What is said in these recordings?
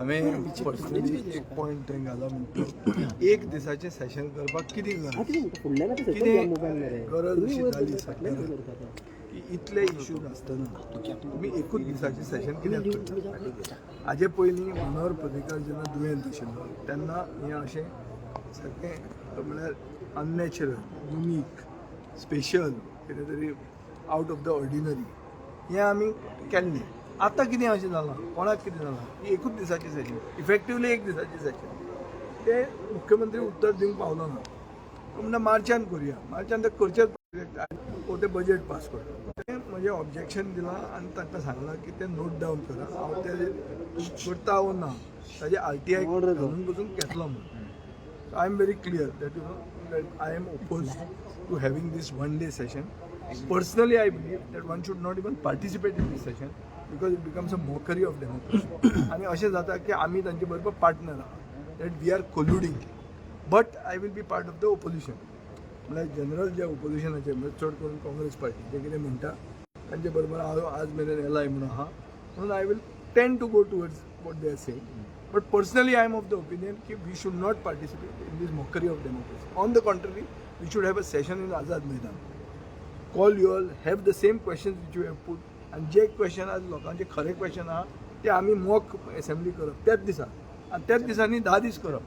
हांवें पर्सनली एक पॉयंट थंय घाला म्हणटा, एक दिसाचें सेशन करपाक कितें गरज? कितें गरज अशी जाली सरकाराक की इतले इश्यूज आसतना तुमी एकूच दिसाचें सेशन कित्याक करता? हाजे पयलीं मनोहर पर्रीकर जेन्ना दुयेंत आशिल्लो तेन्ना हें अशें सारकें म्हणल्यार अननॅचरल, युनीक, स्पेशल, कितें तरी आवट ऑफ the ordinary हें आमी केल्लें. आतां कितें अशें जालां, कोणाक कितें जालां की एकूच दिसाचें सेशन, इफेक्टिवली एक दिसाचें सेशन? ते मुख्यमंत्री उत्तर दिवंक पावलो ना. तो म्हणटा मार्चान करुया. मार्चान ते करचेच पडले, ते बजेट पास करता. तें म्हजें ऑब्जेक्शन दिलां आनी तांकां सांगलां की तें नोट डावन करा, हांव ते करता वो ना ताजे आरटीआय घालून पसून घेतलो म्हणून. I am very clear that you know that I am opposed to having this one day session. Personally, I believe that one should not even participate in this session because it becomes a mockery of democracy. आनी अशें जाता की आमी तांचे बरोबर partner आहा, that we are colluding, but I will be part of the opposition. म्हळ्यार general जे ओपोजिशनाचे, म्हणजे चड करून काँग्रेस पार्टी जे कितें म्हणटा तांचे बरोबर हांव आज मेरेन एलाय म्हणून आहा. म्हणून I will tend to go towards what they are saying, but personally I am of the opinion की we should not participate in this mockery of democracy. On the contrary, we should have a session in Azad Maidan, call you all, have the same questions which you have put. आनी जे question आज लोकांचे खरे question आहा ते आमी mock assembly करप त्याच दिसा आनी त्याच दिसांनी 10 दीस करप.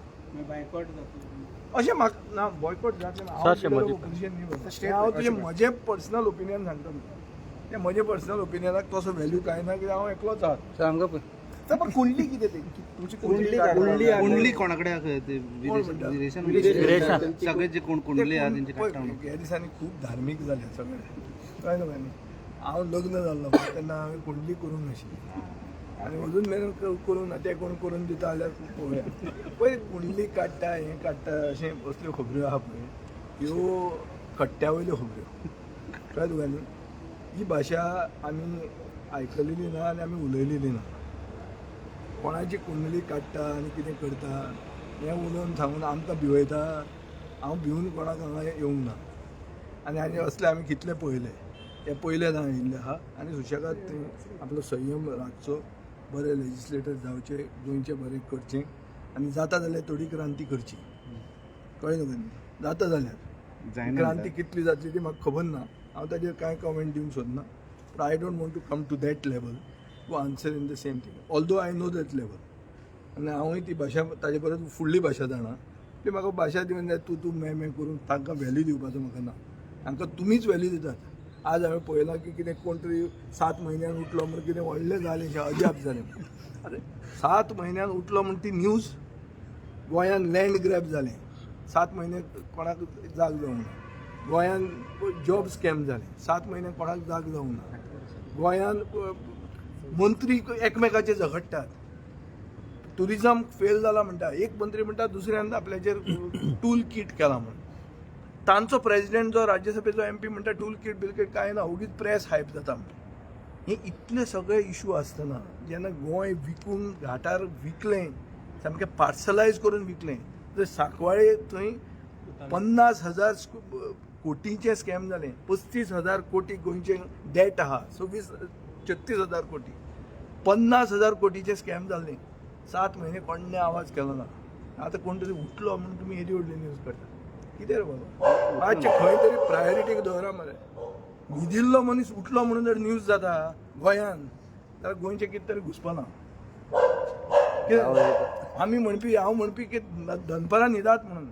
अशें म्हाका ना, बॉयकॉट जातलें ना. हांव ऑपोजिशन न्ही बाबा. हांव तुजें म्हजें पर्सनल ओपिनियन सांगता तुका. तें म्हजें पर्सनल ओपिनियनाक तसो व्हॅल्यू कांय ना, कित्याक हांव एकलोच आहा. सांगा पण. तर पण कुंडली कितें ती तुमची कुंडली? कुंडली कोणाकडे आहे ते? कोण म्हणटा? विरेशान सगळे जे कोण कुंडली आहा तेंची पळय, काडटा म्हणून. ह्या दिसांनी खूब धार्मीक जाले सगळे, कळ्ळें तुका न्ही? हांव लग्न जाल्लो तेन्ना हांवें कुंडली करूंक नाशिल्ली आनी अजून मेरेन करूंक ना. ते कोण करून दिता जाल्यार पळोवया. पळय, कुंडली काडटा, हें काडटा, अशें असल्यो खबऱ्यो आहा पळय, ह्यो कट्ट्या वयल्यो खबऱ्यो, कळ्ळें तुका न्ही? ही भाशा आमी आयकलेली ना आनी आमी उलयलेली ना. कोणाची कुंडली काडटा आनी कितें करता हें उलोवन सांगून आमकां भिवयता. हांव भिवन कोणाक हांगा येवंक ना. आनी आनी असले आमी कितले पळयले, हे पयले ना आयिल्ले आहा. आनी सुशेगाद थंय आपलो संयम राखचो, बरे लेजिस्लेटर जावचे, गोंयचें बरें करचें आनी जाता जाल्यार थोडी क्रांती करची, कळ्ळें तुका न्ही? जाता जाल्यार. जायना. क्रांती कितली जातली ती म्हाका खबर ना. हांव ताजेर कांय कमेंट दिवंक सोदना, पूण I don't want to come to that level to answer in the same thing, although I know that level. आनी हांवूय ती भाशा ताजे परस फुडली भाशा जाणा. ती म्हाका भाशा दिवन जाय. तूं तूं मे मे करून तांकां व्हॅल्यू दिवपाचो म्हाका ना. तांकां तुमीच व्हॅल्यू दितात. आज हांवें पळयलां की कितें कोण तरी 7 म्हयन्यान उठलो म्हण कितें व्हडलें जालें, अशें अजाप जालें. अरे, 7 म्हयन्यान उठलो म्हण ती न्यूज? गोंयान लँड ग्रॅब जालें, 7 म्हयने कोणाक जाग जावंक ना. गोंयान जॉब स्कॅम जालें, 7 म्हयने कोणाक जाग जावंक ना. गोंयान मंत्री एकमेकाचे झगडटात, टुरिजम फेल जाला म्हणटा एक मंत्री म्हणटा, दुसऱ्यान आपल्याचेर टूल किट केला म्हण. तांचो प्रेजिडेंट जो राज्यसभेचो एमपी म्हणटा, टूल किट बिलकीट कांय ना, ओगीच प्रेस हायप जाता म्हण. हे इतले सगळे इशू आसतना जेन्ना गोंय विकून घाटार विकलें, सामकें पार्सलायज करून विकलें, जर सांकवाळे थंय 50,000 कोटींचें स्कॅम जालें, 35,000 कोटी गोंयचें डेट आहा, 26-36 हजार कोटी, 50,000 कोटीचें स्कॅम जाल्लें, 7 म्हयने कोणें आवाज केलो ना. आतां कोण तरी उठलो म्हणून तुमी येदी व्हडली न्यूज करता. कितें रे बाबा, मातशें खंय तरी प्रायोरिटीक दवरा मरे. न्हिदिल्लो मनीस उठलो म्हणून जर न्यूज जाता गोंयान जाल्यार गोंयचें कितें तरी घुसपना. कितें आमी म्हणपी, हांव म्हणपी की दनपारां न्हिदात म्हणून.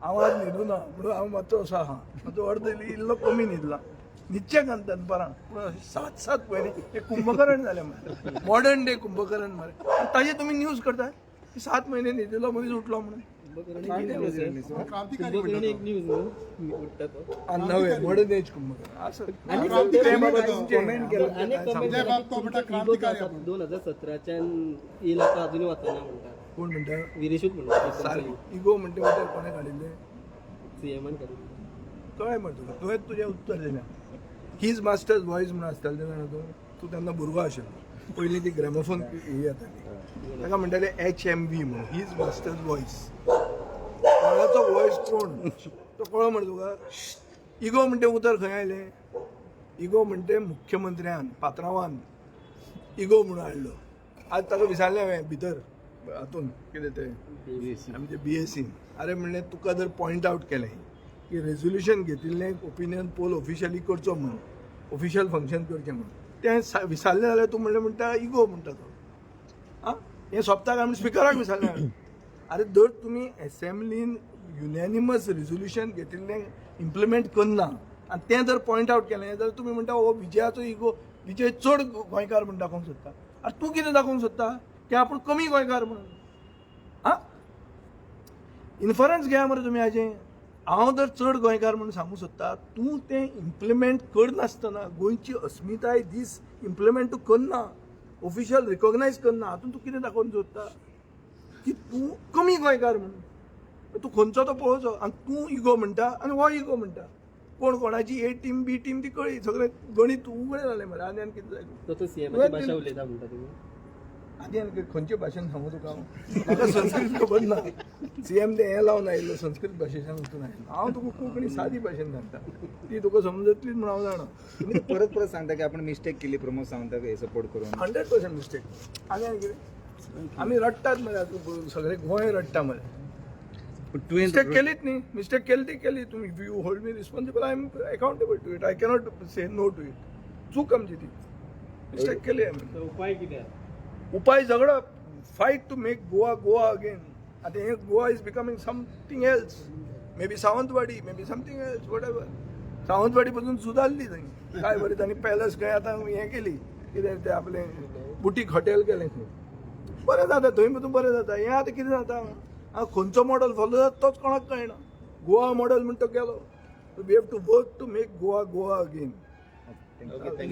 हांव आज न्हिदूं ना म्हणून हांव मातसो असो आहा, मातसो अर्द इल्लो कमी न्हिदला. न्हिदचें का दनपारां, पूण 7-7 म्हयने हे कुंभकरण जालें मरे, मॉडर्न डे कुंभकरण मरे. आनी ताजेर तुमी न्यूज करता की 7 म्हयने न्हिदिल्लो मनीस उठलो म्हणून. कुंभकर्ण एक न्यूज न्हू, उठता तो. आनी नवे मॉडर्न एज कुंभकर्ण असं आनी ते बाबा तुमचें comment केलं. अनेक सांगू. कमेंट. तुमचो 2017च्यान येयला तो अजूनय वचना म्हणटा. कोण म्हणटा? विरेशूच म्हणटा. सारकें. इगो म्हणटा उतर कोणें काडिल्लें? सीएमान काडिल्लें. कळ्ळें मरे तुका? तुवें तुजें उत्तर दिलें. His masters voice म्हणून आसतालें तें जाणा तूं? तूं तेन्ना भुरगो आशिल्लो. पयलीं ती ग्रॅमोफोन ही येताली, ताका म्हणटाले एचएमव्ही म्हणून, his masters voice. कोणाचो वॉयस कोण तो कळ्ळो मरे तुका? इगो म्हणटे उतर खंय आयलें? इगो म्हणटे मुख्यमंत्र्यान, पात्रावान इगो म्हणून हाडलो. आज ताका विचारलें हांवें भितर. हातून कितें तें आमचे बीएसीन. अरे म्हणलें, तुका जर पॉयंट आवट केलें की रेजोल्युशन घेतिल्लें ओपिनियन पोल ऑफिशियली करचो म्हणून, ऑफिशियल फंक्शन करचें म्हणून, तें विसरलें जाल्यार तूं म्हणलें म्हणटा इगो म्हणटा तो. आं, हें सोंपता काय म्हण स्पिकराक विसरलें. अरे, जर तुमी एसेंब्लीन युनॅनिमस रेजोल्युशन घेतिल्लें इम्प्लिमेंट करना आनी तें जर पॉयंट आवट केलें जाल्यार तुमी म्हणटा हो विजयाचो इगो, विजय चड गोंयकार म्हूण दाखोवंक सोदता. आनी तूं कितें दाखोवंक सोदता की आपूण कमी गोंयकार म्हणून? आं, इन्फरन्स घेया मरे तुमी हाजें. हांव जर चड गोंयकार म्हणून सांगूंक सोदता, तूं तें इम्प्लिमेंट करनासतना, गोंयची अस्मिताय दीस इम्प्लिमेंट तूं करना, ऑफिशियल रिकॉग्नायज करना, हातूंत तूं कितें दाखोवंक सोदता की तूं कमी गोंयकार म्हणून? तूं खंयचो तो पळोवचो. आनी तूं इगो म्हणटा आनी हो इगो म्हणटा. कोण कोणाची ए टीम बी टीम ती कळ्ळी. सगळें गणीत उगडें जालें मरे. आनी आनी कितें जाय? तो सीएमाची भाशा उलयता म्हणटा तुमी. आनी आनी खंयचे भाशेन सांगू तुका हांव? म्हाका संस्कृत खबर ना. सीएम ते हें लावन आयिल्लो, संस्कृत भाशेच्यान वचून आयिल्लो. हांव तुका कोंकणी सादी भाशेन सांगता, ती तुका समजतलीच म्हूण हांव जाणा. तुम्ही परत परत सांगता की आपण मिस्टेक केली, प्रमोद सावंताक हे सपोर्ट करून. 100% मिस्टेक. आनी आनी कितें? आमी रडटात मरे आतां, सगळे गोंय रडटा मरे. तुवें मिस्टेक केलीच न्ही, मिस्टेक केली ती केली. तुमी, if you hold me responsible, I am accountable to it. I cannot say no to it. चूक आमची ती, मिस्टेक केली आमी. उपाय कितें? उपाय झगडप, fight to make Goa Goa again. आतां हें Goa is becoming something else, maybe Sawantwadi, maybe something else, whatever. Sawantwadi पसून सुदारली थंय काय बरें तांणी पॅलस खंय आतां हें केली, कितें तें आपलें बुटीक हॉटेल केलें खंय. बरें जाता थंय पसून बरें जाता. हें आतां कितें जाता, आं, खंयचो मॉडल फॉलो जाता तोच कोणाक कळना. गोवा मॉडल म्हण तो गेलो. We have to work to make Goa Goa again. Okay.